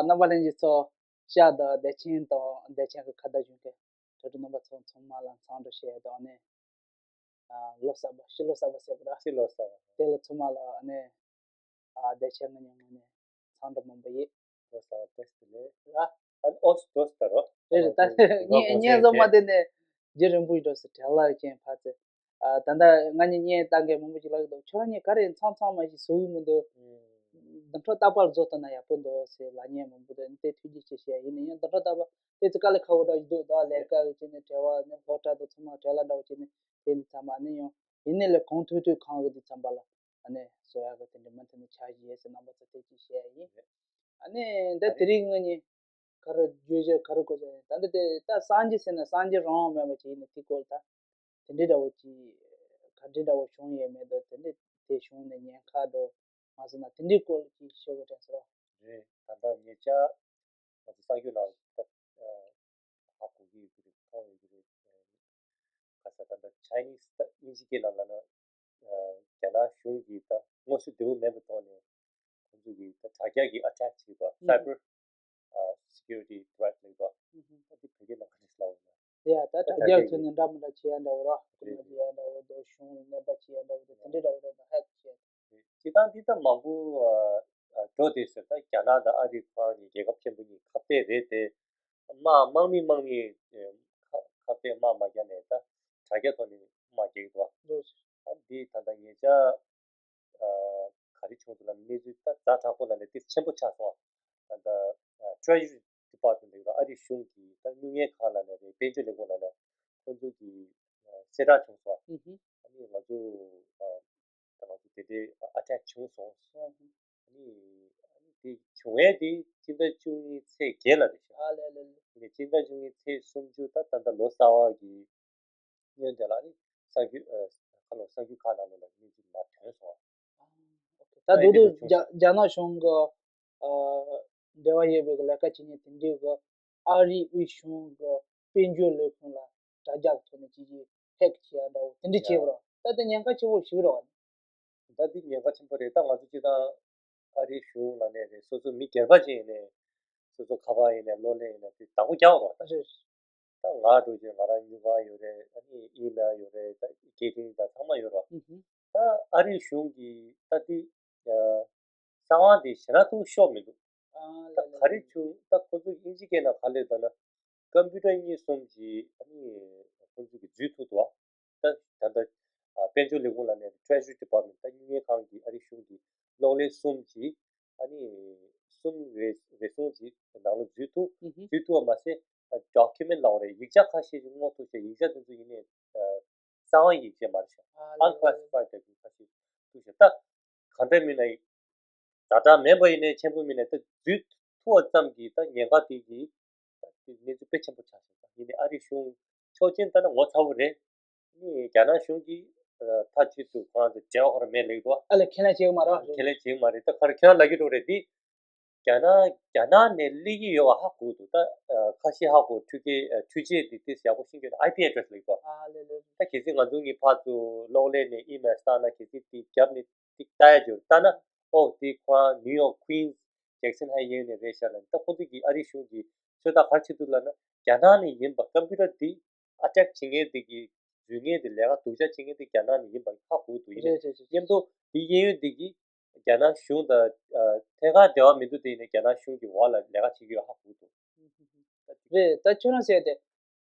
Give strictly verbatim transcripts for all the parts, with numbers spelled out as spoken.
རྣམ་པ་ལྷན་རྒྱས་ཚོ། ཤ་དང་བདེ་ཆེན་དང་བདེ་ཆེན་གྱི་ཁ་བརྡ་ཞུ་མཁན་དྲ་གྲོགས་རྣམ་པ་ཚོ་ཚང་མ་ལ་འཚམས་འདྲི་ཞུ་ཡ་དང་ནས། ཨ། ལོ་གསར་པ། ཕྱི་ལོ་གསར་པ་ཟེར་གི་ར། ཕྱི་ལོ་གསར་པ། དེ་ལ་ཚང་མ་ལ་ཨ་ནི། ཨ། བདེ་ཆེན་གྱི་ཉིན་མོ་ནས་འཚམས་འདྲི་མང་པོ་ཡིན། ལོ་གསར་པ་བཀྲ་ཤིས་བདེ་ལེགས། ར། ཨ་ནི་ཨོ་ལོ་གསར་པ་རོ། རེད་རེད། ད་ཨ་ནི་ངས་ངས་འཛོམས་མ་དེ་ནས་རྒྱུན་རིང་པོ་ཡིན་འགྲོ་ཟེར། བྲེལ་བ་ཅན་ཕར་ཚུར། ཨ། ད་ལྟ་ང་གཉིས་བརྙན་ལྟ་མཁན་མང་པོ་ཞིག་ལབ་ཀྱི་འདུག་ཁྱོད་རང་གཉིས་ག་རེ་མཚམས་མཚམས་མ་ཞིག་བཟོ་གི་མི་འདུག་ཨུམ། འདི་འཕྲོ་རྟག་པར་བཟོ་ཐུབ་ན་ཡག་པོ་འདུག་ཟེར་ལབ་མཁན་མང་པོ་འདུག་དེ་ཐུགས་རྗེ་ཆེ་ཞུ་ཡ་ཡིན། ཡིན་ན་ཡང་འདི་འཕྲོ་རྟག་པར་དེ་ཚོ་དཀའ་ལས་ཁག་པོ་འདྲ་ཞིག་འདུག་ད་ལས་ཀ་གི་བྱས་ནས་བྲེལ་བ་ནི་སློབ་གྲྭ་དང་ཚང་མ་བྲེལ་བ་འདྲ་བོ་བྱས་ནས་དེ་ནི་ཚང་མ་ནི་ཡང་ཡིན་ནའི་ལས་གང་ཐུབ་ཐུབ་གང་གི་དུས་ཙམ་པ་ལ་ཨ་ནི་བཟོ་ཡག་གི་དེ་འདྲ་མུ་མཐུད་ནས་འཆར་གཞི་ཡོད་ཟེར་རྣམ་པ་ཚོ་ཐུགས་རྗེ་ཆེ་ཞུ་ཡ་ཡིན། ཨ་ནི་འདི་དེ་རིང་ངེད་གཉིས་ག་རེ་བརྗོད་གཞི་ག་རེ་དགོས་ཟེར་ན། ད་འདི་དེ་ད་སངས་རྒྱས་ཟེར་ན་སངས་རྒྱས་རང་དབང་མེད་པ་ཅིག་ཡིན་ནའི་དེའི་སྐོར་ད་དེ་འདྲའི་འདྲ་བོ་ཅིག་ག་འདྲའི་འདྲ་བོ་བྱུང་ཡོད་མེད་དང་། དེ་འདྲའི་དེ་བྱུང་ནས་ཉེན་ཁ་དང་མ་སོང་ན་དེ་འདྲའི་སྐོར་ཅིག་ཤོད་དགོས་དྲན་སོང་། རེད། ད་ལྟ་ཉེ་ཆར་ང་ཚོ་གསར་འགྱུར་ནང་ད་ཧ་གོ་གི་ཡོད་ཀྱི་རེད། མཐོང་ཡོད་ཀྱི་རེད། ཁ་ས་ད་ལྟ་ཆའི་ནིས་ད་དབྱིན་ཇི་སྐད་ནང་ལབ་ན། ཨ། རྒྱ་ནག་གཞུང་གིས་ད་མངོན་གསལ་དོད་པོ་མེད་པའི་ཐོག་ནས་ཁོང་ཚོ་གིས་ད་དྲ་རྒྱ་གི་ཨ་ཊེག་བྱས་པ། ཨུ་ཧུ། Cyber ཨ། Security Threat ལབ་པ། ཨུ་ཧུ། ད་འདི་བོད་སྐད་ནང་ག་རེ་ལབ་ཡོད་ན། དེ་ཡང་ད་དྲ་རྒྱའི་ཐོག་ནས་འདྲ་མི་འདྲ་བྱེད་ཡ་འདྲ་བོ་ར། རྐུ་མ་བྱེད་ཡ་འདྲ་བོ་དང་གཞུང་ལ་གནོད་པ་བྱེད་ཡ་འདྲ་བོ་དང་དེ་འདྲ་འདྲ་བོ་རེད། ད་ཧེག་བྱེད་ཡ། སྤྱིར་བཏང་འདི་ད་མང་པོ་ཨ་འགྲོ་བསྡད་ཟེར། ད་རྒྱ་ནག་དང་ཨ་རི་ཁོ་རང་གཉིས་རྒྱལ་ཁབ་ཆེན་པོ་གཉིས་ཁ་གཏད་རེད་དེ། དམག་དམག་མི་དམག་མི་ཁ་ཁ་གཏད་དམག་མ་རྒྱག་ནས་ད་དྲ་རྒྱ་ཐོག་ནས་དམག་རྒྱག་གི་འདུག་བ། ཨ་འདི་ད་ལྟ་ཉེ་ཆར་ཨ་ག་རེ་བྱུང་འདུག་ལབ་ན། གནས་ཚུལ་ད་ཛ་དྲག་པོ་ལབ་ན་དེ་ཆེན་པོ་ཆགས་སོང་བ། ད་ལྟ་ཨ་Treasury Department ལབ་ཀྱི་རེད། ཨ་རི་གཞུང་གི་ད་དངུལ་གཉེར་ཁང་ལབ་ན་རེད། དཔལ་འབྱོར་ལས་ཁུངས་ལབ་ན་ཁོང་ཚོ་གི་ཨ་གསལ་བསྒྲགས་བྱུང་སོང་བ། ཨུ་ཧུ། ཨ་ནི་ང་ཚོ་ཨ་ད་ང་ཚོ་དེ་འདྲའི་ཨ་ཊེག་བྱུང་སོང་། ཨ་ནི་ཨ་ནི་དེ་བྱུང་བའི་དེ་སྤྱི་ཟླ་བཅུ་གཉིས་ཚེས་བརྒྱད་ལ་རེད་ཤག་ཨ་ལེ་ལེ་ལེ། ཨ་ནི་སྤྱི་ཟླ་བཅུ་གཉིས་ཚེས་སུམ་ཅུ་ད་ད་ལྟ་ལོ་གསར་པ་གི་སྔོན་དེ་ལ་ཨ་ནི་གསར་འགྱུར་ཨ་ཁ་ལོ་གསར་འགྱུར་ཁག་ནང་ལོགས་ལ་གནས་ཚུལ་མར་ཐོན་སོང་། ད་ཨ་ཨོ་ཁེ། ད་ཨ་ནི་སྡུག་སྡུག་དེ་རྒྱ་རྒྱ་ནག་གཞུང་གི་ཨ་འབྲེལ་བ་ཡོད་པའི་ལས་ཀ་བྱེད་མཁན་དེ་འདྲའི་གི་ཨ་རིའི་དབུས་གཞུང་གི་དཔལ་འབྱོར་ལས་ཁུངས་ལ་དྲ་རྒྱ་གི་ཐོག་ནས་ཅིག་ཅིག་ཧེག་བྱེད་ཡ་འདྲ་བོ་དེ་འདྲ་བྱས་པ་རེད། ད་དེ་ཉེན་ཁ་ཆེན་པོ་ཞིག་རེད་བ། ད་འདི་ཉེན་ཁ་ཆེན་པོ་རེད། ད་ང་ཚོ་སྤྱིར་བཏང་ཨ་རིའི་གཞུང་ལབ་ནའི་རེད། སོ་སོ་མི་སྒེར་པ་ཅིག་ཡིན་ནའི། སོ་སོ་ཁ་པར་ཡིན་ནའི་གློག་ཀླད་ཡིན་ནའི་དེ་བདག་པོ་རྒྱག་དགོས་རེད་བ། ད་རེད། ད་ང་འདྲ་བོ་ཅིག་ང་རང་དངུལ་ཁང་ཡོད་རེད། ཨ་ནི་ཨི་མེལ་ཡོད་རེད། ད་སྐད་འཕྲིན་ད་ཚང་མ་ཡོད་རེད་བ། ཨུ་ཧུ། ད་ཨ་རིའི་གཞུང་གིས་ད་འདི་ཨ་གསང་བ་འདི་ཞེ་དྲག་ཏུ་ཤོར་མི་འདུག་ཨ་ད་ལ་ག་རེ་ལ་བྱུང་། ད་ཁོ་ཚོ་དབྱིན་ཇི་སྐད་ནང་ག་རེ་ལབ་ན། ཀམ་པུ་ཊར་གཉིས་གསུམ་ཅིག་ཨ་ནི་ཁོང་ཚོ་གིས་འཛུལ་ཐུབ་འདུག་བ། ད་ད་ལྟ་ཨ་དཔལ་འབྱོར་ལས་ཁུངས་ལབ་ནའི་Treasury Department ད་དངུལ་གཉེར་ཁང་གི་ཨ་རི་གཞུང་གི་གློག་ཀླད་གསུམ་ཅིག་ཨ་ནི་གསུམ་རེ་རེ་ཟུང་ཅིག་ནང་ལོགས་འཛུལ་ཐུབ། ཨུ་ཧུ། འཛུལ་ཐུབ་པ་མ་ཟད་ཨ་document ལབ་དགོས་རེད། ཡིག་ཆ་ཁ་ཤས་ཅིག་སྔོག་ཐུབ་བྱས། ཡིག་ཆ་དེ་ཚོ་ཡིན་ནའི་ཨ་གསང་བ་ཡིག་ཆ་མ་རེད་ཤག་ཨ་ལེ། Unclassified ལབ་ཀྱི་ཁ་ཤས་འདུག་ཤག་ད་གང་འདྲ་མིན་ན་ཛ་དྲག་མིན་པ་ཡིན་ནའི་ཆེན་པོ་མིན་ནའི་ད་འཛུལ་ཐུབ་པ་ཙམ་གྱིས་ད་ཉེན་ཁ་དེ་གི་ད་དེ་གནས་ཚུལ་དཔེ་ཆེན་པོ་ཆགས་སོང་། ད་ཡིན་ནའི་ཨ་རི་གཞུང་ཕྱོགས་གཅིག་ནས་ལྟ་ན་ངོ་ཚ་པོ་རེད། ཨ་ནི་རྒྱ་ནག་གཞུང་གིས་ཨ་མཐའ་གཅིག་ཏུ་ཁོ་རང་ཚོ་འབྲེལ་བ་ཁོ་རང་མེད་ལབ་ཀྱི་འདུག་ཨ་ལེ། ཁས་ལེན་བྱེད་ཀྱི་མ་རེད། ཁས་ལེན་བྱེད་ཀྱི་མ་རེད། ད་ཁོ་རང་ཁྱོད་རང་ལབ་ཀྱི་འགྲོ་རེད་དེ། རྒྱ་ནག་རྒྱ་ནག་ནས་སླེབས་ཀྱི་ཡོད་པ་ཧ་གོ་འདུག་ད་ཨ་ཁ་ཤས་ཧ་གོ། འཕྲུལ་ཆས་ཨ་འཕྲུལ་ཆས་འདི་ཏོག་ཙམ་ཡག་པོ་ཤེས་ཀྱི་ཡོད། ཨའི་པི་ཨེ་ཌི་རེ་སི་ལབ་ཀྱི་འདུག་ཨ་ལེ་ལེ། ད་གལ་སྲིད་ང་ཚོ་གཉིས་ཕར་ཚུར་གློག་ཀླད་ནས་ཨི་མེལ་བཏང་ན། གལ་སྲིད་དེ་རྒྱབ་ནས་ཏིག་ལྟ་ཡ་ཅིག་ལྟ་ན། ཨོ་དེ་ཁོ་རང་ནིའུ་ཡོག་ཀུན་སི་ཇེག་སན་ཧའི་ཡན་ནས་རེད་ཤག་ལབ་ནས། ད་ཁོང་ཚོ་གིས་ཨ་རི་གཞུང་གིས་ཚོད་ལྟ་ག་རེ་བྱེད་འདུག་ལབ་ན། རྒྱ་ནག་ནས་ཡིན་པ། ཀམ་པུ་ཊར་འདི་ཨ་ཊེག་བྱེད་མཁན་འདི་གི་འཛུལ་མཁན་འདི། ལས་ཀ་སྡུག་ཅག་བྱེད་མཁན་འདི་རྒྱ་ནག་ནས་ཡིན་པ་ཧ་གོ་འདུག་ཡིན་ནའི་རེད་རེད་རེད། མཉམ་དུ་འདི་གཡས་གཡོན་འདི་གི་རྒྱ་ནག་གཞུང་དང་ཨ་ཐད་ཀར་འབྲེལ་བ་མི་འདུག་དེ་ཡིན་ནའི་རྒྱ་ནག་གཞུང་གི་འོག་ལ་ལས་ཀ་བྱེད་ཀྱི་ཡོད་ཧ་གོ་འདུག་རེད། ད་ཁྱོད་རང་ཟེར་དེ་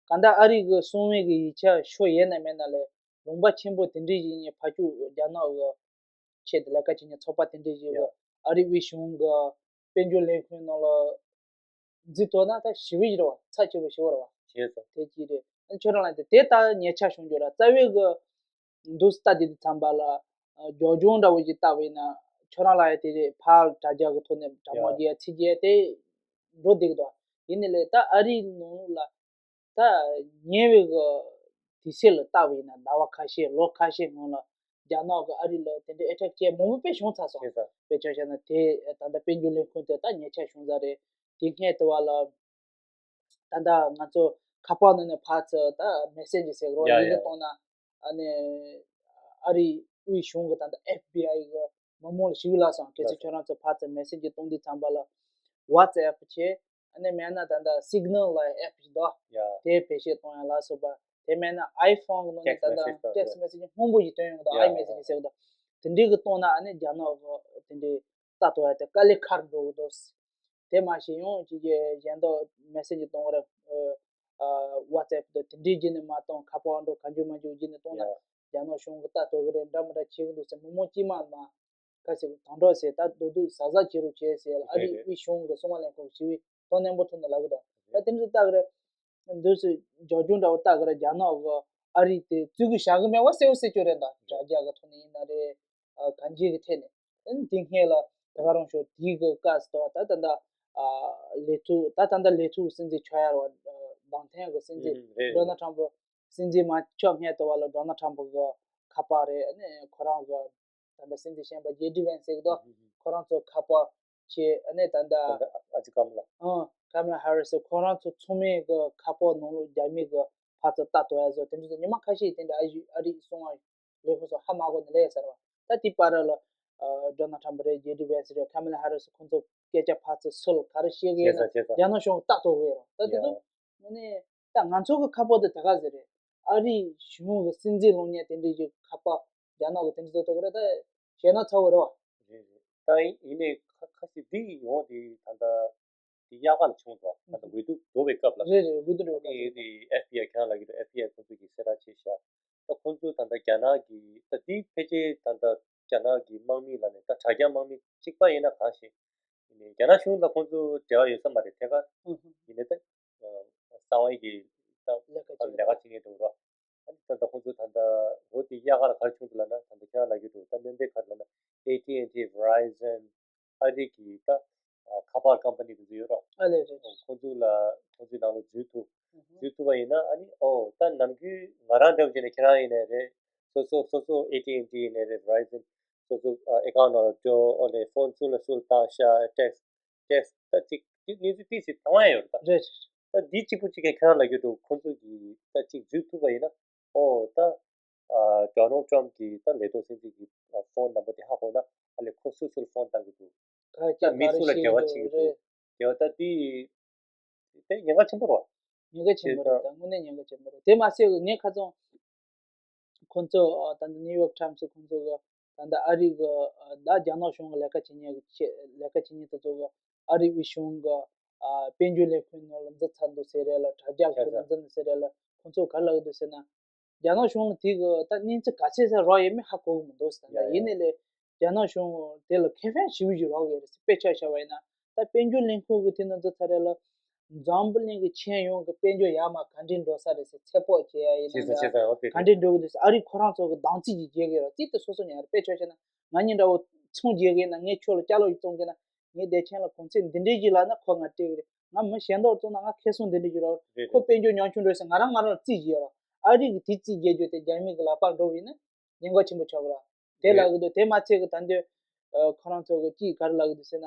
གང་ལྟར་ཨ་རི་གི་གསང་བའི་གི་ཡིག་ཆ་ཤོར་ཡོད་ན་མེད་ན་ལས་ལུང་པ་ཆེན་པོ་དེ་འདྲའི་ཞིག་ནས་ཕར་ཚུར་རྒྱ་ནག་གི་ཆེད་དུ་ལས་ཀ་བྱེད་མཁན་ཚོགས་པ་དེ་འདྲའི་ཞིག་གི་ཨ་རི་དབུས་གཞུང་གི་དཔལ་འབྱོར་ལས་ཁུངས་ནང་ལ་འཛུལ་ཐུབ་ན་ད་ཞེ་པོ་ཞིག་རེད་བ། ཚབས་ཆེ་པོ་ཞེ་པོ་རེད་བ། བྱས་སོང་། དེ་གཅིག་རེད། ཨ་ཁྱོད་རང་ལ་དེ་དེ་ལྟར་ཉེ་ཆར་བྱུང་རྒྱུ་ར་རྩ་བའི་གི་འདུག་སེ་ལྟ་དེ་དུས་ཙམ་པ་ལ་ཨ་རྒྱབ་ལྗོངས་འདྲ་བོ་ཞིག་བལྟས་པ་ཡིན་ན་ཁྱོད་རང་ལ་ཡ་དེ་རེད། ཕར་དྲ་རྒྱ་གི་ཐོག་ནས་དྲ་དམག་རྒྱག་ཡ་ཚིག་རྒྱག་ཡ་དེ་འགྲོ་བསྡད་ཀྱི་འདུག་ཡིན་ནའི་ལས་ད་ཨ་རིའི་ནང་ལ་ད་ཉེ་བའི་གི་དུས་ཚོད་ལ་བལྟས་པ་ཡིན་ན་ཟླ་བ་ཁ་ཤས་ལོ་ཁ་ཤས་སྔོན་ལ་རྒྱ་ནག་གི་ཨ་རི་ལ་དེ་འདྲའི་ཨེ་ཊེག་བྱས་མང་པོ་དཔེ་བྱུང་ཚར་སོང་། བྱས་ཙང་། དཔེ་ཆ་བཞག་ན་དེ་ད་ལྟ་དཔལ་འབྱོར་ལས་ཁུངས་དེ་ད་ཉེ་ཆར་བྱུང་ས་རེད། དེ་སྔོན་དེ་བ་ལ་ད་ལྟ་ང་ཚོ་ཁ་པར་ནང་ནས་ཕར་ཚུར་ད་མེ་སེ་ཇི་ཟེར་རོ། ཡ་ཡིན་ཡ། གཏོང་ན་ཨ་ནི་ཨ་རིའི་དབུས་གཞུང་གི་ད་ལྟ་ཨེཕ་བི་ཨའི་གི་མི་མང་ལ་ཞུ་གི་ལབ་སོང་། གལ་སྲིད་ལགས་སོ། ཁྱོད་རང་ཚོ་ཕར་ཚུར་མེ་སེ་ཇི་གཏོང་དུས་ཙམ་པ་ལ་ WhatsApp་བྱས། ཨ་ནི་མེད་ན་ད་ལྟ་Signal་ལ་ཨེབ་ཞིག་འདུག་ཡ། དེ་བེད་སྤྱོད་གཏོང་ཡ་ལ་སོགས་པ། དེ་མེད་ན་iPhone་གི་ནང་ནས་text ད་ལྟ་message་དང་text message་སྔོན་པོ་ཞིག་ཐོན་ཡོང་གི་འདུག་ཡ་iMessage་ཟེར་གི་འདུག་དེ་འདྲའི་གི་གཏོང་ན་ཨ་ནི་རྒྱ་ནག་གི་དེ་འདྲའི་ལྟ་དོ་ཡ་དེ་དཀའ་ལས་ཁག་འགྲོ་གི་འདུག་དེ་མ་ཤེས་ཡོང་ཅིག་གི་གཞན་དག་message་གཏོང་གི་རེད། WhatsApp་དེ་དེ་འདྲའི་བརྒྱུད་ནས་མ་གཏོང་། ཁ་པར་འགྲོ་ག་འཇུ་མ་འཇུ་བརྒྱུད་ནས་གཏོང་ན་ཡ། རྒྱ་ནག་གཞུང་གི་ལྟ་དོ་གི་རེད། འདྲ་མི་འདྲ་བྱེད་གི་འདུག་ཟེར་མི་མང་དཀྱུས་མ་མ་ཁ་ཤས་དང་འགྲོ་ཟེར། ད་རྡོག་རྡོག་ཟ་ཟ་བྱེད་རོགས་བྱེད་ཟེར། ཨ་རི་དབུས་གཞུང་གི་གསང་བ་ལེན་ཁོག་ཞི་བའི་དོ་ནན་པོ་ཐོག་ནས་ལབ་གི་འདུག་ད་དེ་ཚོ་ལྟ་གི་རེད། འདུག་སེ་རྒྱབ་ལྗོངས་འདྲ་བོ་ལྟ་གི་རེད། རྒྱ་ནག་གི་ཨ་རི་དེ་བཙུགས་གི་བཞག་གི་མེད་པ་གསལ་པོ་གསལ་ཆོད་རེད། ད་དྲ་རྒྱ་གི་ཐོག་ནས་ཡིན་ན་རེད། ཨ་གང་ཅིའི་གི་ཐད་ནས་ཨ་ནི་དེ་སྔས་ལ་དེ་ག་རང་ཤོག་དེའི་གི་བཀའ་ཟེར་བ་ད་ད་ད་ཨ་ལས་ཐུག་ད་ད་ད་ལས་ཐུག་སྲིད་འཛིན་ཆགས་ཡ་ར་བ་ཨ་བདམས་ཐོན་གི་སྲིད་འཛིན་ཨུམ་རེད་ཌོ་ནལ་ཊམ་པ་སྲིད་འཛིན་མ་ཆགས་སྔས་དུ་བ་ལ་ཌོ་ནལ་ཊམ་པ་གི་ཁ་པར་རེད། ཨ་ནི་ཁོ་རང་གི་ད་ལྟ་སྲིད་འཛིན་གཞོན་པ་ཇེ་ཌི་ཝན་སི་ཟེར་གི་འདུག་ཨུམ་ཁོ་རང་ཚོ་ཁ་པར་བྱས། ཨ་ནི་ད་ད་ད་ལྟ་ཨ་ཅི་ཀམ་ལ་ཨ་ཀམ་ལ་ཧེ་རི་སི་ཁོ་རང་ཚོ་ཚང་མའི་གི་ཁ་པར་ནང་ལོགས་རྒྱ་མི་གི་ཕར་ཚུར་ལྟ་དོ་ཡ་བཟོ་དེ་འདྲ་ཚོ་ཉི་མ་ཁ་ཤས་དེ་འདྲ་ཨ་རི་ཨ་རི་གསང་བ་ལས་ཁུངས་སུ་ཧ་མ་གོ་ནས་ལས་ཟེར་བ། ད་དེ་བར་ལ་ཨ་ཌོ་ནལ་ཊམ་པ་རེད། ཇེ་ཌི་ཝན་སི་རེད། ཁ་མ་ལ་ཧེ་རི་སི་ཁོང་ཚོ་སྐད་ཆ་ཕར་ཚུར་སུ་ལ་ག་རེ་བཤད་གི་ཡོད་ན་བྱས་ཙང་བྱས་ཙང་རྒྱ་ནག་གཞུང་ལྟ་དོ་གི་ཡོད་རེད། ད་དེ་ཡ་ཚོ་དངོས་གནས་ད་ང་ཚོ་གི་ཁ་པར་དེ་ད་ག་ཟེར་རེད། ཨ་རི་གཞུང་གི་སྲིད་འཛིན་སློང་མཁན་དེ་འདྲའི་གི་ཁ་པར་རྒྱ་ནག་གི་དེ་འདྲ་བཟོ་ཐུབ་ཀྱི་རེད། ད་བཤད་ན་ཚ་བོ་རེད་བ། རེད་རེད། ད་ཡིན་ནའི་ཁ་ཁ་ཤས་འདི་ཡོང་དེ་ད་ལྟ་དེ་དབྱར་ཁ་ལ་བྱུང་སོང་། ད་ལྟ་འོས་བསྡུ་འགྲོ་བའི་སྐབས་ལ། རེད་རེད། འོས་བསྡུ་འགྲོ་བའི་སྐབས་ལ། དེ་ཨེཕ་བི་ཨའི་ཁྱེད་རང་ལ་གི་ཨེཕ་བི་ཨའི་ཁོང་ཚོ་གི་གསལ་བསྒྲགས་བྱས་ཤག་ད་ཁོང་ཚོ་ད་ལྟ་རྒྱ་ནག་གི་ད་དེ་ཕལ་ཆེར་ད་ལྟ་རྒྱ་ནག་གི་དམག་མི་ལ་ནས་ད་དྲ་རྒྱ་དམག་མི་གཅིག་པ་ཡིན་ན་གང་ཤེས། ཡིན་ནའི་རྒྱ་ནག་གཞུང་ལ་ཁོང་ཚོ་འབྲེལ་བ་ཡོད་ས་མ་རེད། ཐད་ཀར་ཨུ་ཧུ། ཡིན་ནའི་ད་གསང་བའི་གི་ད་ལས་ཀ་བྱེད་ལས་ཀ་བྱེད་མཁན་འདུག་ར། ཨ་ནི་ད་ལྟ་ཁོང་ཚོ་ད་ལྟ་འོ་དེ་དབྱར་ཁ་ལ་ག་རེ་བྱུང་འདུག་ལབ་ན། ད་ལྟ་ཁྱེད་རང་ལབ་ཀྱི་འདུག་ད་སྨན་པའི་ཁ་ལ་ན་ཨེ་ཊི་ཨེན་ཊི། Verizon། ཨ་རི་གི་ད་ཁ་པར་ཀམ་པ་ནི་དེ་ཚོ་ཡོད་ར། ཨ་ལས་རེད། ཁོང་ཚོ་ལ་ཁོང་ཚོའི་ནང་ལ་འཛུལ་ཐུབ། ཨུ་ཧུ། འཛུལ་ཐུབ་པ་ཡིན་ན་ཨ་ནི་ཨོ་ད་ནམ་རྒྱུན་ང་རང་འདྲ་བོ་བྱས་ནས་ཁྱེད་རང་ཡིན་ནའི་རེད། སོ་སོ་སོ་སོ་ཨེ་ཊི་ཨེན་ཊི་ཡིན་ནའི་རེད། Verizon། སོ་སོ་ཨ་ཨེ་ཀའུན་ཊི་ནང་ལ་འགྲོ། ཨོ་ལས་ཕོན་སུ་ལ་སུ་ལ་བཏང་ཤག་ཊེག་སི་ཊེག་སི་ད་ཅིག་ཅིག་གནས་ཚུལ་ཏིག་ཙམ་མཐོང་ཡ་ཡོད་རེད་ད། རེད་རེད། ད་འདི་གཅིག་པུ་གཅིག་གིས་ཁྱེད་རང་ལབ་རྒྱུ་འདུག་ཁོང་ཚོ་གིས་ད་ཅིག་འཛུལ་ཐུབ་པ་ཡིན་ན། ཨོ་ད་ཨ་ཌོ་ནལ་ཊམ་གྱི་ད་ལས་ཐོག་སྲིད་འཛིན་གྱི་ཨ་ཕོན་ནམ་བར་དེ་ཧ་གོ་ན་ཨ་ལས་ཁོ་སུ་སུ་ལ་ཕོན་བཏང་གི་འདུག་ག་ད་མི་སུ་ལ་འབྲེལ་བ་བྱེད་ཀྱི་འདུག་རེད། འབྲེལ་བ་ད་འདི་དེ་ཉེན་ཁ་ཆེན་པོ་རེད། ཉེན་ཁ་ཆེན་པོ་རེད། ད་དངོས་གནས་ཉེན་ཁ་ཆེན་པོ་རེད། དེ་མ་ཟད་ངས་ཁ་སང་ཁོང་ཚོ་ཨ་ད་ནིའུ་ཡོག་ཊའིམ་སི་ཁོང་ཚོ་གི་ད་ལྟ་ཨ་རི་གི་ཨ་ད་རྒྱ་ནག་གཞུང་གི་ལས་ཀ་བྱེད་མཁན་གྱི་ཆེད་ལས་ཀ་བྱེད་མཁན་དེ་ཚོ་གི་ཨ་རི་དབུས་གཞུང་གི་ཨ་དཔལ་འབྱོར་ལས་ཁུངས་ནང་ལ་འཛུལ་ཚར་འདུག་ཟེར་རེད་ལ། དྲ་རྒྱ་ཁུལ་ལ་འཛུལ་འདུག་ཟེར་རེད་ལ། ཁོང་ཚོ་ག་རེ་ལབ་ཀྱི་འདུག་ཟེར་ན། རྒྱ་ནག་གཞུང་ལ་དེ་གི་ད་གནས་ཚུལ་ག་ཚད་ཟེར་རོགས་ཡོད་མེད་ཧ་གོ་གི་མི་འདུག་ཟེར། ད་ཡིན་ནའི་ལས་རྒྱ་ནག་གཞུང་དེ་ལ་ཁེ་ཕན་ཞེ་པོ་ཅིག་རག་གི་རེད་ཟེར། དཔེ་ཆ་བཞག་པ་ཡིན་ན་ད་དཔལ་འབྱོར་ལས་ཁུངས་གི་དེ་ནང་འཛུལ་ཚར་རེད་ལ། འཛམ་བུ་གླིང་གི་ཁྱོན་ཡོངས་ཀྱི་དཔལ་འབྱོར་ཡར་མར་ག་འདྲས་འགྲོ་ས་རེད་ཟེར་ཚོད་དཔག་བྱེད་ཡ་ཡིན་ན་ད་ག་འདྲས་འགྲོ་གི་འདུག་ཟེར། ཨ་རི་ཁོ་རང་ཚོ་གི་དྭངས་རྩིས་ཀྱིས་རྒྱལ་གི་རེད། རྩིས་དེ་སོ་སོ་ཉར་རེད། དཔེ་ཆ་བཤད་ན་ང་གཉིས་འདྲ་བོ་ཚོང་རྒྱག་གི་ཡིན་ན་ངས་ཁྱོད་ལ་ཅ་ལག་ཅིག་བཙོང་གི་ན། ངས་བདེ་ཆེན་ལ་གོང་ཚད་འདི་འདྲས་ཅིག་ལབ་ན་ཁོ་ང་སྤྲད་གི་རེད། ང་མི་གཞན་དག་བཙོང་ན་ང་ཁེ་བཟང་འདི་འདྲས་ཅིག་རག་རེད། ཁོ་དཔལ་འབྱོར་ཉམ་ཆུང་འགྲོ་ཟེར་ང་རང་ང་རང་རྩིས་རྒྱག་ར། ཨ་རི་གི་དེ་རྩིས་རྒྱག་རྒྱུ་དེ་རྒྱ་མི་གི་ལག་པར་འགྲོ་བ་ཡིན་ན་ཉེན་ཁ་ཆེན་པོ་ཆགས་གི་ར། དེ་ལབ་གི་འདུག་དེ་མ་ཚད་གི་ད་འདོད་ཁོ་རང་ཚོ་གི་ཅིག་ག་རེ་ལབ་གི་འདུག་ཟེར་ན།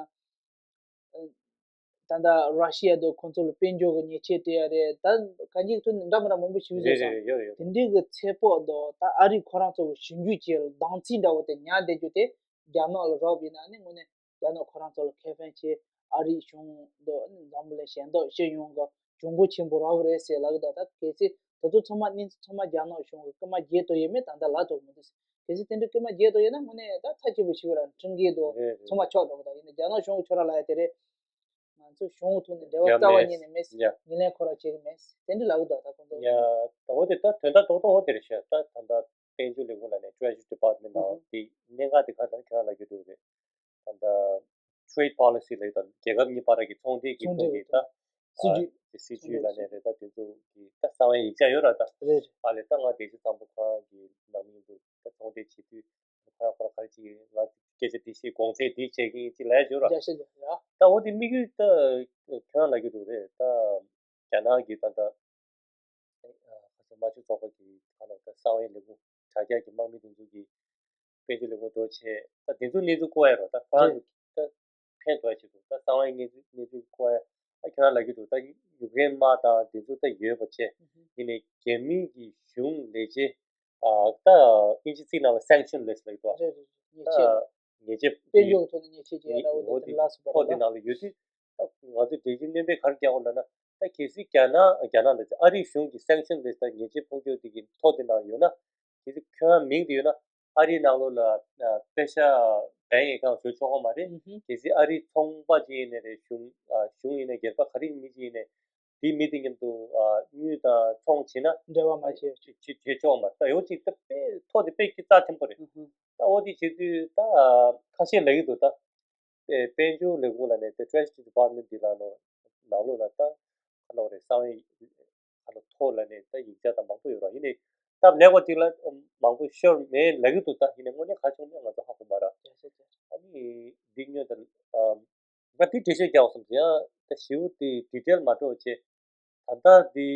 ད་ལྟ་ར་ཤི་ཡ་དང་ཁོང་ཚོ་ལ་དཔལ་འབྱོར་གྱི་ཉེས་ཆད་སྤྲད་ཡ་རེད། ད་གང་ཅིའི་ཐོག་ནས་འདྲ་མི་འདྲ་མང་པོ་ཞིག་བཟོས་སོང་། རེད་རེད་རེད། ཡོད་རེད་ཡོད་རེད། དེ་འདྲའི་གི་ཚོད་དཔག་དང་ད་ཨ་རི་ཁོ་རང་ཚོ་གི་ཞིབ་འཇུག་བྱས་ལ་གདམ་ཚིག་འདྲ་བོ་དེ་ཉར་བསྡད་རྒྱུ་དེ་རྒྱ་ནག་ལ་རག་པ་ཡིན་ན་ནི་དངོས་གནས་རྒྱ་ནག་ཁོ་རང་ཚོ་ལ་ཁེ་ཕན་ཆེ། ཨ་རིའི་གཞུང་དང་ནི་འཛམ་བུ་གླིང་གཞན་དག་སྤྱི་ཡོངས་ཀྱི་གྱོང་གུད་ཆེན་པོ་རག་གི་རེད་ཟེར་ལབ་གི་འདུག་ད་གལ་སྲིད་དེ་ཚོ་ཚང་མ་གནས་ཚུལ་ཚང་མ་རྒྱ་ནག་གཞུང་གི་རྐུ་མ་རྒྱག་ཐུབ་ཡོད་མེད་ད་ལྟ་ལབ་ཐུབ་མི་འདུག་གལ་སྲིད་དེ་འདྲའི་རྐུ་མ་རྒྱག་ཐུབ་ཡོད་ན་དངོས་གནས་ད་ཚབས་ཆེན་པོ་ཞིག་ར་ཁྲིམས་འགལ་དང་རེད་རེད། ཚང་མ་ཆགས་འགྲོ་གི་འདུག་ཡིན་ནའི་རྒྱ་ནག་གཞུང་གི་ཁྱོད་རང་ལབ་ཡ་དེ་རེད། ང་ཚོ་གཞུང་གི་ཐོག་ནས་འབྲེལ་བ་རྩ་བ་ཉིད་ནས་མེད། ཡ། ཉིན་ལས་ཁོ་རང་བྱེད་གི་མེད། དེ་འདྲ་ལབ་གི་འདུག་ད་ཁོང་ཚོ། ཡ། ད་འོ་དེ་ད་དོན་དག་རྡོག་རྡོག་འོ་དེ་རེད་ཤག་ད་ད་ལྟ་དཔལ་འབྱོར་ལས་ཁུངས་ལ་ནས་Treasury Department་ནང་དེ་གནད་འགག་དེ་ག་ད་ཁྱེད་རང་ལབ་རྒྱུ་འདུག་རེད། ད་ལྟ་Trade Policy་ལབ་ད་རྒྱལ་ཁབ་གཉིས་བར་གྱི་ཚོང་འབྲེལ་གྱི་ཚོང་ཐོག་འབྲེལ་གྱི་ད་སྲིད་ཇུས། སྲིད་ཇུས་ལ་ནས་རེད། ད་དེ་ཚོ་གི་ད་གསང་བའི་ཡིག་ཆ་ཡོད་ར་ད། རེད། ཨ་ལས་ད་ང་བདེ་སྐྱིད་བཟང་པོ་ཁང་གི་ནང་མི་འདུག་ད་ཚོང་འབྲེལ་བྱེད་དུས་ཁོ་རང་ཁོ་རང་ག་རེ་ཅིག་ང་སྐད་ཆ་འདི་བཤད་གོང་ཚད་འདི་བྱེད་ཀྱི་ཡིན་ཅིག་ལབ་ཡ་ཡོད་ར། རྒྱ་ཤེས་རྒྱ་ཡ། ད་འོ་དེ་དམིགས་ཡུལ་ད་ཁྱོད་རང་ལབ་རྒྱུ་འདུག་རེད། ད་རྒྱ་ནག་གི་ད་ལྟ་ཨ་དམར་ཤོག་ཚོགས་པ་གི་ཁ་ལོ་ད་གསང་བའི་ལས་ཁུངས་དྲ་རྒྱ་གི་དམག་མི་དེ་ཚོ་གི་དཔལ་འབྱོར་ལས་ཁུངས་འགྲོ་བྱས་ད་དེ་ཚོ་གནས་ཚུལ་བཀོད་ཡ་རོ། ད་ཁོ་རང་ཚོ་ད་ཕན་ཐོགས་ཡ་ཆེད་དུ་ད་གསང་བའི་གནས་ཚུལ་གནས་ཚུལ་བཀོད་ཡ། ད་ཁྱོད་རང་ལབ་རྒྱུ་འདུག་ད་ཡུཀ་རེན་དམག་དང་དེ་ཚོ་ད་ཡོད་པ་བྱས། ཡིན་ནའི་རྒྱ་མི་གི་གཞུང་ལས་བྱེད་ཨ་ད་ཨིན་ཇི་ཚིག་ནང་ལ་sanction list་ལབ་ཀྱི་འདུག་རེད་རེད། ཉེས་ཆད། ད་ཉེས་ཆད་དཔལ་འབྱོར་གྱི་ཐོག་ནས་ཉེས་ཆད་བཅད་ཡ་འདྲ་བོ་འོ་དེ་དེ་ལ་སོགས་པ་ཐོག་རེད་དེ་ད། ནང་ལ་ཡོད་དུས། ད་ང་ཚོས་འགྲེལ་བརྗོད་སྣོན་པ་ག་རེ་རྒྱག་དགོས་ལབ་ན། ད་གལ་སྲིད་རྒྱ་ནག་རྒྱ་ནག་ལ་ཨ་རིའི་གཞུང་གི་སེང་ཤན་ལས་ད་ཉེས་ཆད་ཕོག་རྒྱུ་དེ་གི་ཐོ་དེ་ནང་ཡོད་ན། གལ་སྲིད་ཁྱོད་རང་མིང་དེ་ཡོད་ན། ཨ་རིའི་ནང་ལོགས་ལ་ཨ་པེ་ཤ་བེང་ཨེ་ཁའུན་བཟོ་ཆོག་གི་མ་རེད། ཨུ་ཧུ། གལ་སྲིད་ཨ་རིའི་ཚོང་པ་ཅིག་ཡིན་ནའི་རེད། གཞུང་ཨ་གཞུང་ཡིན་ནའི་སྒེར་པ་ག་རེ་ཡིན་མི་ཅིག་ཡིན་ནའི། དེའི་མི་དེ་མཉམ་དུ་ཨ་དངུལ་དང་ཚོང་བྱེད་ན། འབྲེལ་བ་མ་བྱེད། བྱེད་བྱེད་བྱེད་ཆོག་མ་རེད། ད་ཡོད་ཅིག་ད་དཔེ་ཐོ་དེ་དཔེ་རྩ་ཆེན་པོ་རེད། ཨུ་ཧུ། ད་འོ་དེ་བྱེད་དུས་ད་ཁ་ཤས་ལབ་ཀྱི་འདུག་ད་དཔལ་འབྱོར་ལས་ཁུངས་ལབ་ནས་དེ་Treasury Department འདི་ལ་ནོ་ནང་ལོགས་ལ་ད་ཁ་ལོ་རེ་གསང་བའི་ཁ་ལོ་ཐོ་ལབ་ནས་ད་ཡིག་ཆ་དང་མང་པོ་ཡོད་ར། ཡིན་ནའི་སྟབས་ལེགས་པ་ཅིག་ལ་མང་པོ་ཤོར་མེད་ལབ་ཀྱི་འདུག་ད་ཡིན་ནའི་དངོས་གནས་ག་བྱུང་མེད་ང་ཚོ་ཧ་གོ་མ་ར། ཨ་ནི་འདི་སྔོན་དུ་ང་འདི་འགྲེལ་བཤད་རྒྱག་བསམ་ཡང་ད་ཞིབ་དེ་detail མ་འགྲོ་བྱས། ད་ལྟ་འདི་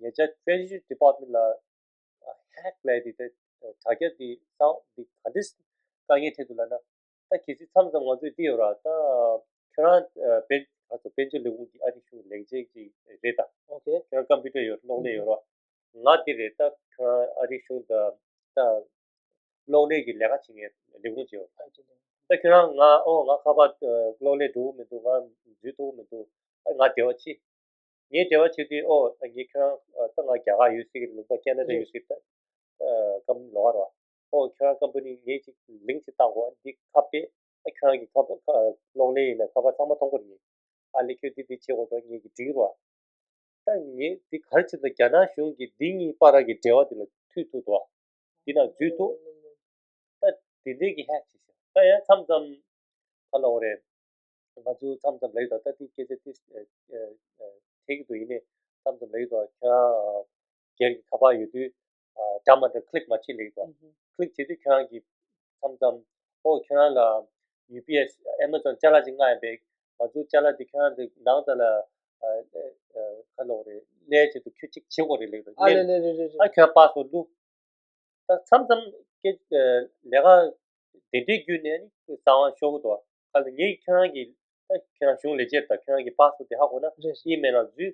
ཉེ་ཆར་Treasury Department ལ་hack ལབ་དེ་ད་དྲ་རྒྱ་འདི་གསང་འདི་ག་འདྲས་དཀའ་ངལ་འཕྲད་འདུག་ལབ་ན། ད་གལ་སྲིད་མཚམས་མཚམས་ང་ཚོས་འདི་ཡོད་ར། ད་ཁྱོད་རང་དཔལ་ང་ཚོ་དཔལ་འབྱོར་ལས་ཁུངས་ཀྱི་ཨ་རིའི་གཞུང་ལས་བྱེད་ཅིག་རེད་ད། ཨོ་ཁེ། ཁྱོད་རང་ཀམ་པུ་ཊར་ཡོད། གློག་ཀླད་ཡོད་ར། ང་འདི་རེད། ད་ཁྱོད་རང་ཨ་རིའི་གཞུང་ད་ད་གློག་ཀླད་ཀྱི་ལས་ཀ་བྱེད་མཁན་ལས་ཁུངས་ཅིག་ཡོད། ད་ཁྱོད་རང་ང་ཨོ་ང་ཁ་པར་གློག་ཀླད་འགྲོ་གི་མི་འདུག་ང་འཛུལ་ཐུབ་ཀྱི་མི་འདུག་ཨ་ང་འབྲེལ་བ་བྱེད། ངས་འབྲེལ་བ་བྱེད་དུས་ཨོ་ངས་ཁྱོད་རང་ད་ང་རྒྱ་གར་ཡོད་སྲིད་ཀྱི་ལུང་པ་ཁེ་ན་ཌ་ཡོད་སྲིད་ད་ཀམ་པ་ནི་ལོགས་ཀ་རེད་བ། ཨོ་ཁྱོད་རང་ཀམ་པ་ནི་ངས་ཅིག་ལིང་ཅིག་བཏང་གོ་ཨ་འདི་ཁ་པས་ཨ་ཁྱོད་རང་གི་ཁ་པར་ཁ་གློག་ཀླད་ཡིན་ན་ཁ་པར་ཚང་མ་མཐོང་གི་རེད། ཨ་ལེ་ཁྱོད་འདི་འདི་བྱེད་དགོས་འདུག་ངས་ཀྱི་འགྲིག་རོགས། ད་ངས་འདི་ག་རེ་བྱེད་དང་རྒྱ་ནག་གཞུང་གིས་འདི་གཉིས་བར་གྱི་འབྲེལ་བ་འདི་ལ་མཐུད་ཐུབ་འདུག་འདི་ན་འཛུལ་ཐུབ། ད་འདི་འདྲའི་གི་ཧེག་བྱེད་ཤག་ད་ཡང་མཚམས་མཚམས་ཁ་ལོ་རེད། ང་ཚོ་མཚམས་མཚམས་ལབ་ཡོད་ད། ད་འདི་སྐད་ཆ་འདི་ཨ་ཨ་ཐེག་གི་འདུག་ཡིན་ནའི་མཚམས་མཚམས་ལབ་ཡོད་ད། ཁྱོད་རང་སྒེར་གྱི་ཁ་པར་ཡོད་དུས་ཨ་འདྲ་མ་འདྲ་click མ་བྱེད་ལབ་ཡོད་ད། click བྱེད་དུས་ཁྱོད་རང་གི་མཚམས་མཚམས་ཨོ་ཁྱོད་རང་ལ་ཡུ་པི་ཨེས་Amazon ཅ་ལག་ཅིག་མངགས་ཡིན་པས། ང་ཚོའི་ཅ་ལག་འདི་ཁྱོད་རང་ཚོའི་ནང་ད་ལ་ཨ་ཨ་ཁ་ལོ་རེད་ལས་བྱེད་དུ་ཁྱོད་ཅིག་བྱེད་དགོས་རེད་ལབ་ཡོད་ད། ཨ་ལེ་ལེ་རེད་རེད་རེད། ཨ་ཁྱོད་པཱ་སི་ཝརཌ་བླུགས། ད་མཚམས་མཚམས་སྐད་ལས་ཀ་དེ་འདྲའི་བརྒྱུད་ནས་ནི་གསང་བ་ཤོར་གི་འདུག་ཨ་ལ་ངས་ཁྱོད་རང་གི་ད་ཁྱོད་རང་གཞུང་ལས་བྱེད་དང་ཁྱོད་རང་གི་པཱ་སི་ཝརཌ་དེ་ཧ་གོ་ན་རེད། ཨི་མེལ་ནང་འཛུལ།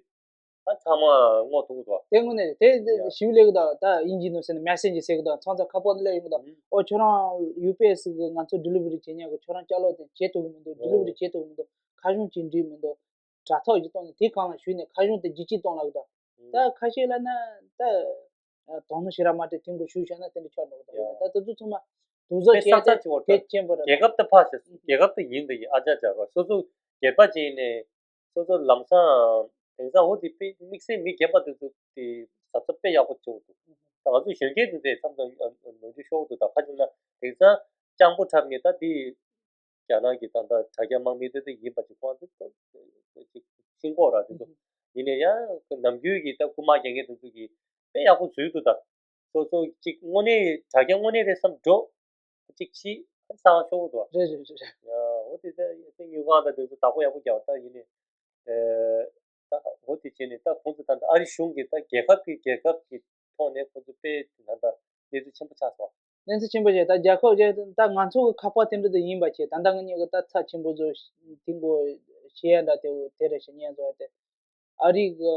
ད་ཚང་མ་སྔོག་ཐུབ་གི་འདུག་དེ་དངོས་གནས་རེད། དེ་ཡ། ཞིབ་ལས་གི་འདུག་ད་དབྱིན་ཇིའི་ནང་ཟེར་ན་message ཟེར་གི་འདུག་ཚང་ཚང་ཁ་པར་སླེབས་ཡོང་གི་འདུག་ཨོ་ཁྱོད་རང་ཡུ་པི་ཨེས་གི་ང་ཚོ་delivery བྱེད་མཁན་གི་ཁྱོད་རང་ཅ་ལག་དེ་བྱེད་ཐུབ་གི་མི་འདུག delivery བྱེད་ཐུབ་གི་མི་འདུག་ཁ་གཞུང་གཅིག་འགྲིག་མི་འདུག་དྲ་ཐོག་ཅིག་བཏང་ནས་དེ་གང་ལ་ཞུས་ནས་ཁ་གཞུང་དེ་བརྒྱུད་ཅིག་གཏོང་ལབ་གི་འདུག་ད་ཁ་ཤས་ལབ་ན་ད་དོ་སྣང་ཞེ་དྲག་མ་སྤྲད་དེ་འགོ་ཞུས་བཞག་ན་དེ་འདྲ་ཆགས་འགྲོ་གི་འདུག་ཡིན་ན་ད་དེ་ཚོ་ཚང་མ་དུག་རྫས་དཔེ་བསགས་ཚར་ཆེ་བ་གལ་ཆེན་པོ་རེད། རྒྱལ་ཁབ་ད་ཕར་ཞོག་རྒྱལ་ཁབ་ད་ཡིན་ད་ཡིན་ཨ་ཅག་ཅག་རོ་སོ་སོ་སྒེར་པ་ཅིག་ཡིན་ནའི་སོ་སོ་ལམ་སང་དེང་སང་འོ་དེ་དཔེ་དམིགས་བསལ་མི་རྒན་པ་དེ་ཚོ་དེ་གཟབ་གཟབ་དཔེ་ཡག་པོ་བྱེད་དགོས་འདུག་ད་ང་ཚོ་གཞོན་སྐྱེས་དེ་ཚོས་མཚམས་མཚམས་ནོར་འཁྲུལ་ཤོར་གི་འདུག་ད་ཁ་ཅིག་ན་དེང་སང་སྤྱང་པོ་འཁྲབ་མཁན་ད་དེ་རྒྱ་ནག་གི་ད་ལྟ་དྲ་རྒྱ་དམག་མི་དེ་ཚོ་ཡིན་པ་ཅིག་ཁོང་ཚོ་ཅིག་ཤིང་ལྐོག་ར་དེ་ཚོ་ཡིན་ནའི་ཡང་ནམ་རྒྱུན་གྱི་ད་རྐུ་མ་རྒྱག་མཁན་དེ་ཚོ་གིས་དཔེ་ཡག་པོ་བཟོས་འདུག་ད་སོ་སོ་ཅིག་དངོས་གནས་དྲ་རྒྱ་དངོས་གནས་རེད་བསམ་འགྲོ། ཅིག་ཕྱིས་གསང་བ་ཤོར་འདུག་རེད་རེད་རེད། ཡ་འོ་དེ་ད་སེམས་ཉོ་གང་ད་དེ་ཚོ་བདག་པོ་ཡག་པོ་རྒྱག་ད་ཡིན་ནའི། ད་འོ་དེ་བྱས་ནས་ད་ཁོང་ཚོ་ད་ལྟ་ཨ་རི་གཞུང་གིས་ད་རྒྱལ་ཁབ་ཀྱི་རྒྱལ་ཁབ་ཀྱི་ཐོག་ནས་ཁོང་ཚོ་དཔེ་ད་ལྟ་གནས་ཚུལ་ཆེན་པོ་ཆགས་སོང་། གནས་ཚུལ་ཆེན་པོ་ཞིག་ད་རྒྱལ་ཁབ་ཅིག་ད་ང་ཚོ་གི་ཁ་པར་དེ་འདྲ་དུ་ཡིན་པ་བྱས་ད་ལྟ་ང་གཉིས་ཀྱི་ད་ཚབས་ཆེན་པོ་བཟོ་དེ་འགོ་ཤེས་ཡ་འདྲ་དེ་དེ་རེད་ཤག་ཉན་བཟོ་ཡ་དེ། ཨ་རི་གི་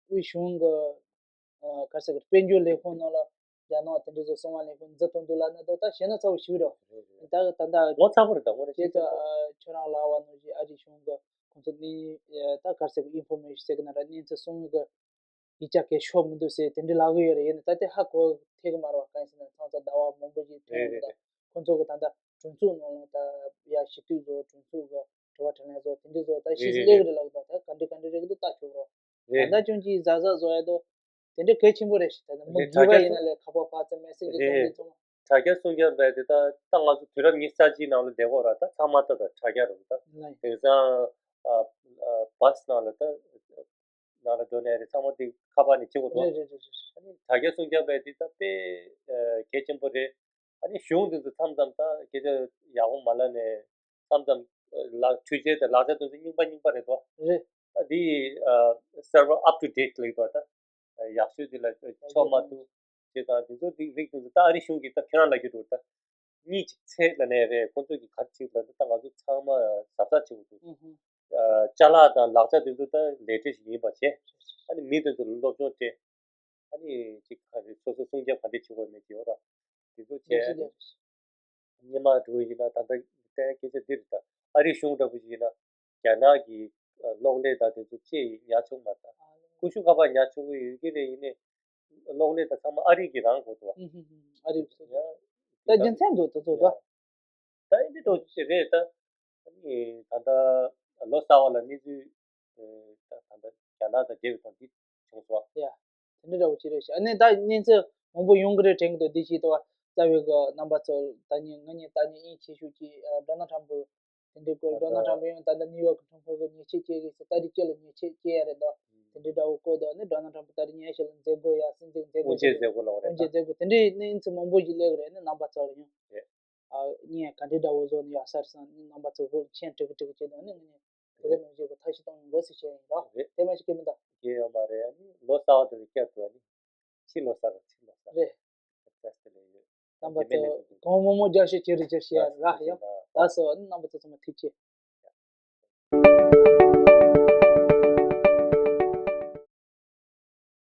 དབུས་གཞུང་གི་ཨ་ག་རེ་ཟེར་གི་དཔལ་འབྱོར་ལས་ཁུངས་ནང་ལ་རྒྱ་ནག་དེ་འདྲ་ཚོ་གསང་བ་ལས་ཁུངས་འཛུལ་གཏོང་འདུག་ལབ་ན་ད་ད་ཞེ་ན་ཚ་བོ་ཞིག་རེད། རེད་རེད། ད་ད་ད་ངོ་ཚ་པོ་རེད་ད་ངོ་རེ་ཅེས་ད་ཁྱོད་རང་ལབ་པ་ནང་བཞིན་ཨ་རི་གཞུང་གི་ཁོང་ཚོ་ནི་ད་ག་རེ་ཟེར་གི་ཨིན་ཕོར་མེ་ཤན་ཟེར་གི་ན་ར་གནས་ཚུལ་གསུང་གི་ཡིག་ཆ་གས་ཤོར་མི་འདུག་ཟེར་དེ་འདྲ་ལབ་གི་ཡོད་རེད། ཡིན་ན་ད་དེ་ཧ་གོ་ཐེག་གི་མ་རེད་བ། གང་ཡིན་ཟེར་ན་ཚང་ཚ་ཟླ་བ་མང་པོ་ཞིག་ཐོན་རེད་ཡོད་རེད། ད་ཁོང་ཚོ་གི་ད་ད་གྲོས་ཚོགས་ནང་ལ་ད་ཡ་ཞི་དུས་བཟོ་གྲོས་ཚོགས་གི་དྲི་བ་དྲིས་ལན་བཟོ་དེ་འདྲ་བཟོ་ད་ཞིག་རེད་སླེབས་རེད་རེད་ལབ་ད་ད་ག་འདྲ་ག་འདྲ་རེད་གི་འདུག་ལྟ་ཆོག་རོགས། རེད། ད་ལྟ་ཅུང་ཅིག་གཟབ་གཟབ་བཟོ་ཡ་འདུག་དེ་འདྲ་གལ་ཆེན་པོ་རེད་ཤག་ད་ནི་མི་རེད། དྲ་རྒྱ་དྲི་བ་ཡིན་ན་ལས་ཁ་པར་ཕར་ཚུར་མེ་སེ་ཇི་རེད། གཏོང་དུས་ཚང་མ། དྲ་རྒྱ་སྲུང་སྐྱོབ་ལས་དེ་ད་ད་ང་ཚོ་དུས་རབས་ཉི་ཤུ་རྩ་གཅིག་ནང་ལ་བསྡད་ཀྱི་ཡོད་ར། ད་ཚང་མ་ད་ད་དྲ་རྒྱ་རེད་ད། ལགས། དེང་སང་ཨ་ཨ་བྷ་སི་ནང་ལ་ད་ནང་ལ་འགྲོ་ནའི་རེད། ཚང་མ་དེ་ཁ་པར་ནས་བྱེད་དགོས་འདུག་རེད་རེད་རེད་རེད། ཨ་ནི་དྲ་རྒྱ་སྲུང་སྐྱོབ་ལས་དེ་ད་དཔེ་ཨ་གལ་ཆེན་པོ་རེད། ཨ་ནི་གཞུང་དེ་ཚོ་མཚམས་མཚམས་ད་སྐད་ཆ་ཡག་པོ་མ་ལབ་ནས་མཚམས་མཚམས་ལག་འཕྲུལ་ཆས་དང་ལག་ཆ་དེ་ཚོ་རྙིང་པ་རྙིང་པ་རེད་དོ། རེད། ད་འདི་ཨ་server up to date ལབ་ཀྱི་འདུག་ད་ཡག་ཤོས་དེ་ལ་ཆོག་མ་ཐུབ་ཅེས་དང་དེ་ཚོ་དེ་རིགས་དེ་ཚོ་ད་ཨ་རི་གཞུང་གིས་ད་ཁྱོད་རང་ལབ་ཀྱི་འདུག་ད་གཉིས་ཅིག་ཚད་ལ་ནས་རེད། ཁོང་ཚོ་གིས་ག་རེ་བྱེད་ལབ་ན་ད་ང་ཚོ་ཚང་མ་གཟབ་གཟབ་བྱེད་དགོས་འདུག་ཨུ་ཧུ། ཨ་ཅ་ལག་དང་ལག་ཆ་དེ་ཚོ་ད་ལས་བྲེལ་ཞིག་ཡིན་པ་བྱས། ཨ་ནི་མི་དེ་ཚོ་ལ་སློབ་སྦྱོང་སྤྲད། ཨ་ནི་ཅིག་ག་རེ་སོ་སོ་སྲུང་སྐྱོབ་ག་འདྲ་བྱེད་དགོས་མེད་ཀྱི་ཡོད་ར། དེ་ཚོ་བྱས། ཉི་མ་འགྲོ་ཡིན་ན་ད་ལྟ་བསྟན་སྐད་ཆ་འདི་རེད་ད། ཨ་རིའི་གཞུང་འདྲ་པོ་ཞིག་ཡིན་ན། རྒྱ་ནག་གི་གློག་ཀླད་དང་དེ་ཚོ་ཅེས་ཉར་ཆོག་མ་ད། ཀུ་ཤུ་ཁ་པར་ཉར་ཆོག་གི་ཡོད་ཀྱི་རེད། ཡིན་ནའི་གློག་ཀླད་དང་ཚང་མ་ཨ་རི་གི་རང་དགོས་འདུག་བ། ཨ་རི་སོ། ད་རྒྱུ་མཚན་འདུག་དེ་ཚོ་ད། ད་ཨེ་འདི་འདྲ་ཅིག་རེད་ད། ཨ་ནི་ད་ལྟ་ལོ་གསར་བ་ལ་གནས་ཚུལ་ད་ད་ལྟ་རྒྱ་ནག་དང་རྒྱ་བོད་དང་འདི་བྱུང་སོང་། ཡ། དེ་འདྲ་འདྲ་བོ་ཅིག་རེད་ཤག་ཨ་ནི་ད་གནས་ཚུལ་མང་པོ་ཡོང་གི་རེད་དྲན་གི་འདུག་འདི་ཅིག་ཏུ་རྩ་བའི་གི་རྣམ་པ་ཚོ་ད་ནི་ང་གཉིས་ད་ནི་དབྱིན་ཆེ་ཤོས་ཀྱི་ཌོ་ནལ་ཊམ་པུ་དེ་འདྲའི་སྐོར་ཌོ་ནལ་ཊམ་པུ་ཡང་ད་ལྟ་ནིའུ་ཡོག་གི་ཁྲོམ་སྐོར་གི་ཉེས་ཆད་བཅད་གི་ཟེར་ད་རེས་ཁྱེད་ལ་ཉེས་ཆད་བཅད་ཡ་རེད་འདུག་དེ་འདྲའི་འདྲ་བོ་བཀོད་འདུག་ཨ་ནི་ཌོ་ནལ་ཊམ་པུ་ད་རེས་ཉེ་ཞིག་ལ་མཛད་སྒོ་ཡ་སྲིད་འཛིན་མཛད་སྒོ་དངོས་ཆེན་མཛད་སྒོ་ལོག་རེད་དངོས་ཆེན་མཛད་སྒོ་དེ་འདྲའི་གནས་ཚུལ་མང་པོ་ཞིག་སླེབས་གི་རེད། ཨ་ནི་རྣམ་པ་ཚོ་ལ་ཡང་། རེད། ཨ་ངས་ག་འདྲའི་འདྲ་བོ་བཟོ་ནས་ཡག་ས་རེད་བསམ་ནས་རྣམ་པ་ཚོ་ཧུར་མཆན་འབྲི་གི་འབྲི་གི་བྱས་འདུག་ཨ་ནི་ངས་དེ་ག་ནང་བཞིན་གྱི་ཐབས་ཤེས་གཏོང་ཡོང་དགོས་ཟེར་བཤད་ཡིན་རོགས། རེད། དེ་མ་ཞིག་གི་མི་འདུག་གི་ཡོད་མ་རེད། ཨ་ནི་ལོ་གསར་བ་དེ་ལ་སྐྱབས་དགོས། ཨ་ནི་ཕྱི་ལོ་གསར་རེད། ཕྱི་ལོ་གསར། རེད། བཀྲ་ཤིས་བདེ་ལེགས་ཡོད། རྣམ་པ་ཚོ་གང་མང་མང་རྒྱབ་སྐྱོར་བྱེད་རེ་བྱེད་བཤད་ཡ་ར་ཡ། ལགས་སོ། ཨ་ནི་རྣམ་པ་ཚོ་ཚང་མ་ཐུགས་རྗེ་ཆེ།